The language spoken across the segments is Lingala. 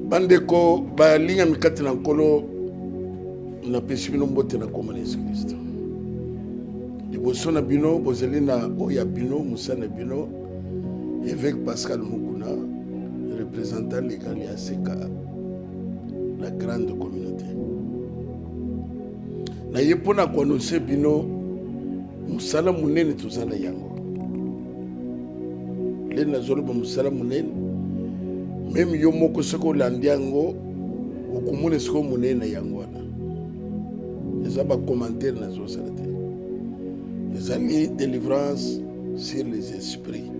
Bandeko balingami kati na Nkolo, napesi bino mbote na nkombo na Yesu Kristo. Liboso na bino bozali na oyo ya bino mosali na bino Évêque Pascal Mukuna, représentant légal ya CK, la grande communauté. Naye mpo na koannonce bino mosala monene toza na yango. Nde nazoloba mosala monene, meme yo moko soki olandi yango okomona esika monene na yango wana. Eza ba commentaire nazosala te, ezali délivrance sur les esprits.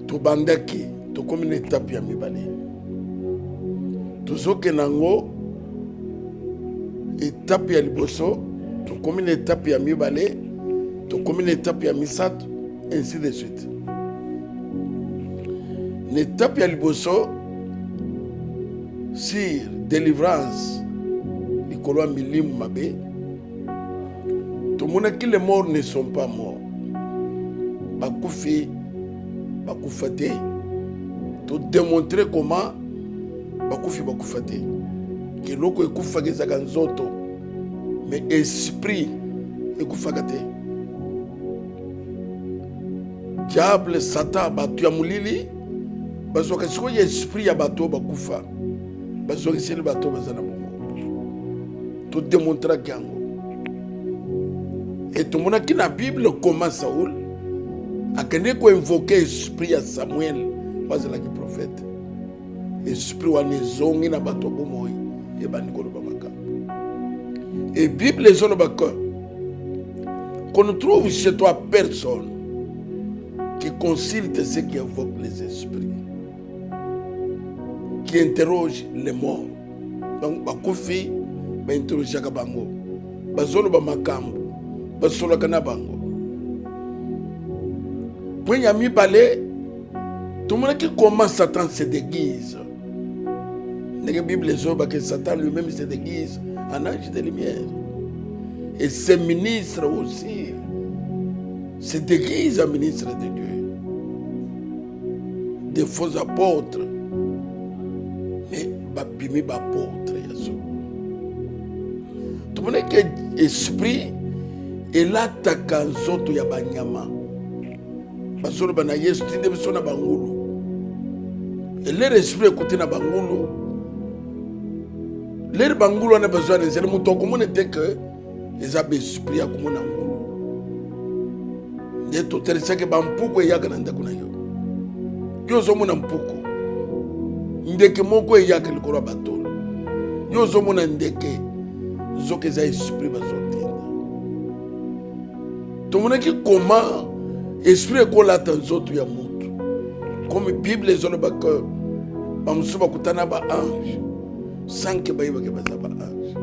Tobandaki, tokomi na etape ya mibale, tozokende yango etape ya liboso, tokomi na etape ya mibale, tokomi na etape ya misato, ainsi de suite. Na etape ya liboso sur délivrance likolo ya milimu mabe, tomonaki les morts ne sont pas morts, bakufi bakufa te. Todemontre comment bakufi bakufa te. Eloko ekufaka ezalaka nzoto, mais esprit ekufaka te. Diable, Satan, bato ya molili bazwaka sikoyo esprit ya bato oyo bakufa, bazongiseli bato oyo baza na bongo. Todemontraki yango e tomonaki na Bible comment Saul akendeki koinvoke esprit ya Samuel oyo azalaki prophète. Esprit wana ezongi na bato ya bomoi, ebandi koloba makambo. E Bible ezoloba que qu'on ne trouve chez toi personne qui consulte ceux qui invoquent les esprits, qui interroge les morts. Donc bakufi bainterrogeaka bango, bazoloba makambo, basolaka na bango. Point ya mibale, tomonaki comment Satan se déguise. Ndenge Bible ezolobaka, Satan lui-même se déguise en ange de lumière. Et ses ministres aussi se déguisent en ministres de Dieu. Des faux apôtres. Mais babimi ba apôtres ya solo. Tomonaki esprit elataka nzoto ya banyama. Bazoloba na Yesu, tinde biso na bangulu. Elere esprit ekoti na bangulu, lere bangulu wana bazwa na nzela, moto akomona te ke eza baesprit ya komona ngulu. Nde totalisaki bampuku eyaka na ndako na yo, yo ozomona mpuku, ndeke moko eyaka likolo ya batolo, yo ozomona ndeke, nzoka eza esprit bazotinda. Tomonaki comment esprit ekolata nzoto ya motu, comme Bible ezoloba ke bamosusu bakutana ba ange sans ke bayebake baza ba ange.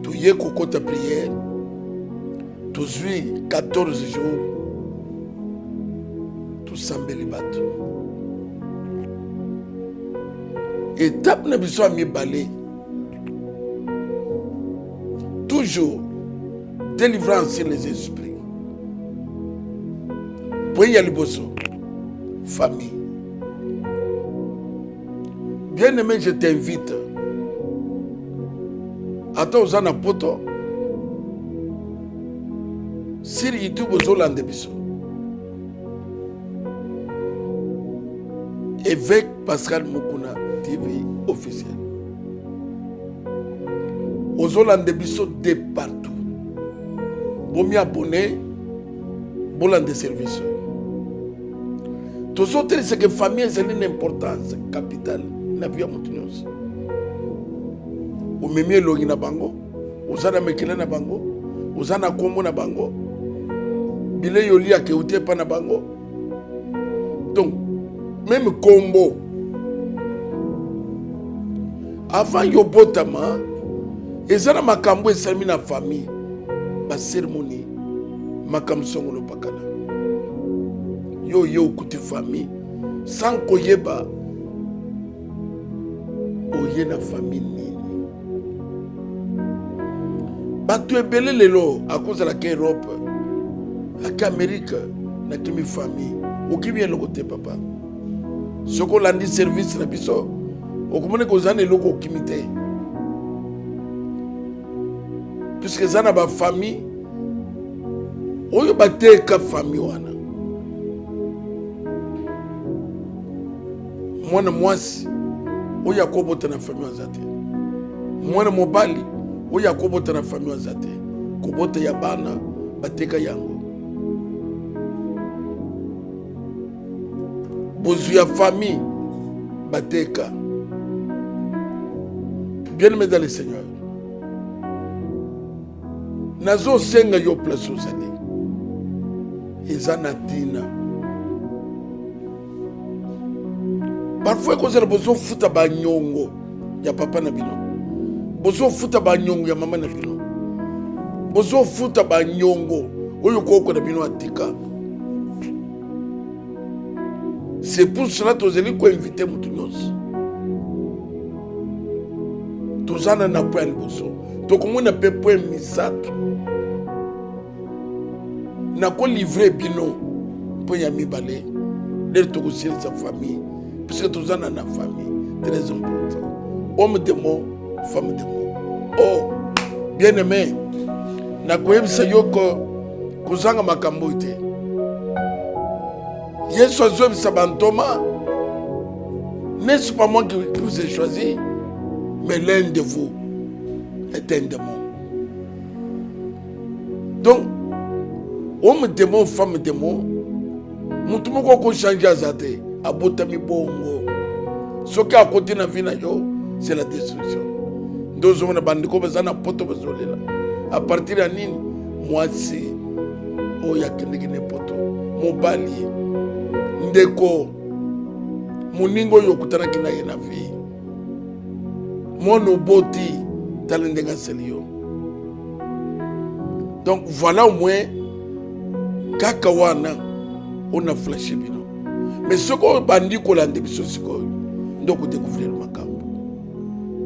Toye kokota prière, tozwi 14 jours, tosambeli bato. Etape na biso ya mibale, toujours délivrance sur les esprits. Point ya liboso, famille. Bien-aimé, je t'invite. Ata oza na poto, sur YouTube ozolanda biso. Évêque Pascal Mukuna TV officiel. Ozolanda biso de partout. Bomi abonné, bolanda service. Tozotelisa ke famille ezali na importance capitale na vie ya moto nyonso. Omemi elongi na bango, oza na mekele na bango, oza na kombo na bango, bilei oliaka euti epa na bango. Donc même kombo avant yo botama, eza na makambo esalemi na famille, ba cérémonie, makambo songolo pakala. Yo ye okuti famille sans koyeba oye na famille nini. Bato ebele lelo akozala ke Europe, ake Amerique, nakimi famille. Okimi eloko te papa. Soki olandi service na biso, okomona kozala na eloko okimi te. Puisque eza na ba famille oyo bateka famille wana. Mwana mwasi oyo akobota na famille aza te, mwana mobali oyo akobota na famille aza te. Kobota ya bana bateka yango. Bozwi ya famille bateka. Bien-aimé dans le Seigneur, nazosenga yo place ozali eza na ntina. Parfois ekozala bozofuta banyongo ya papa na bino, bozofuta banyongo ya mama na bino, bozofuta banyongo oyo koko na bino atika. C'est pour cela tozali koinvite motu nyonso. Toza na na point ya liboso, tokomona mpe point misato. Nakolivre bino mpo ya mibale ndenge tokosilisa famille, puisque toza na na famille très important. Homme de mot, femme de mot. Oh bien aimé, nakoyebisa yo ko kozanga makambo oyo te. Yesu azoyebisa bantoma, n'est-ce pas moi qui vous ai choisi, mais l'un de vous est un démon. Donc homme démon, femme démon, motu moko akochange aza te, abotami bongo. Soki akoti na vie na yo, c'est la destruction. Nde ozomona bandeko baza na poto bazolela a partir ya nini? Mwasi oyo akendeki na poto, mobali, ndeko, moninga oyo okutanaki na ye na vie, mwana oboti, tala ndenge asali yo. Donc voilà au moins kaka wana on a flashé bino. Mais soki obandi kolanda biso sikoyo nde okodécouvrir makambo,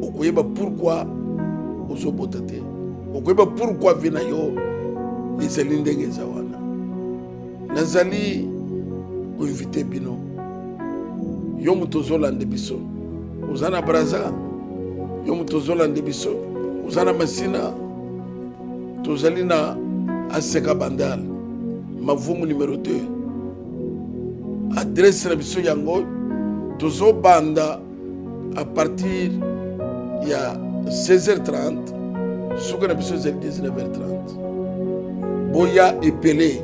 okoyeba pourquoi ozobota te, okoyeba pourquoi vie na yo ezali ndenge eza wana. Nazali koinvite bino, yo moto ozolanda biso oza na Brazza, yo moto ozolanda biso oza na Masina, tozali na Aseka Bandal, Mavungu numero 2. Adresse na biso yango, tozobanda à partir ya 16h30, suka na biso ezali 19h30. Boya ebele,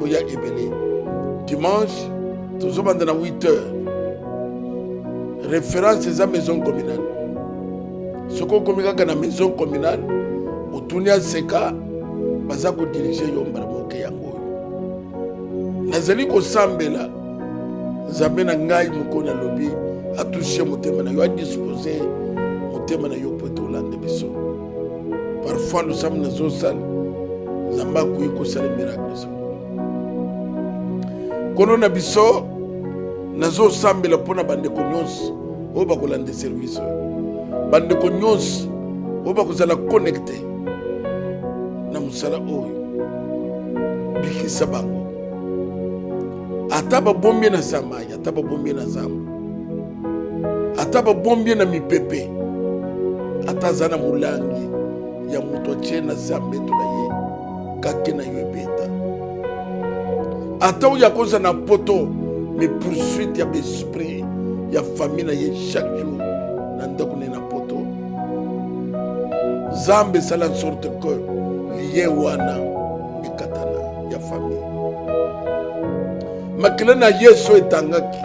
boya ebele. Dimanche tozobanda na 8h. Référence eza maison communale. Soki okomi kaka na maison communale, otuni Aseka, baza kodirige yo mbala moke. Yango oyo nazali kosambela Nzambe na ngai moko, nalobi atushe motema na yo, adispose motema na yo po ete olande biso. Parfois losambo nazosala, Nzambe akoki kosala miracle. Nkolo na biso, nazosambela mpo na bandeko nyonso oyo bakolanda service oyo, bandeko nyonso oyo bakozala connecte na mosala oyo, bikisa bango. Ata babombi na samai, ata babombi na zamba, ata babombi na mipepe, ata aza na molangi ya moto atie na zambeto na ye, kake na yo ebeta. Ata oyo akoza na poto, mais poursuite ya baesprit ya famille na ye chaque jour na ndako na ye na poto, Nzambe esala sorte que lien wana ekatana ya famille. Makila na Yesu etangaki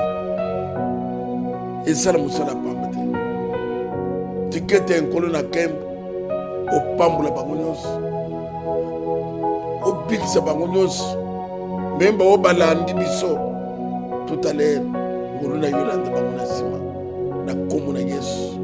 esala mosala pamba te. Tikete Nkolo na nkembo opambola bango nyonso, obikisa bango nyonso, meme bango balandi biso tout à l'heure, ngolu na yo elanda bango na nsima na nkombo na Yesu.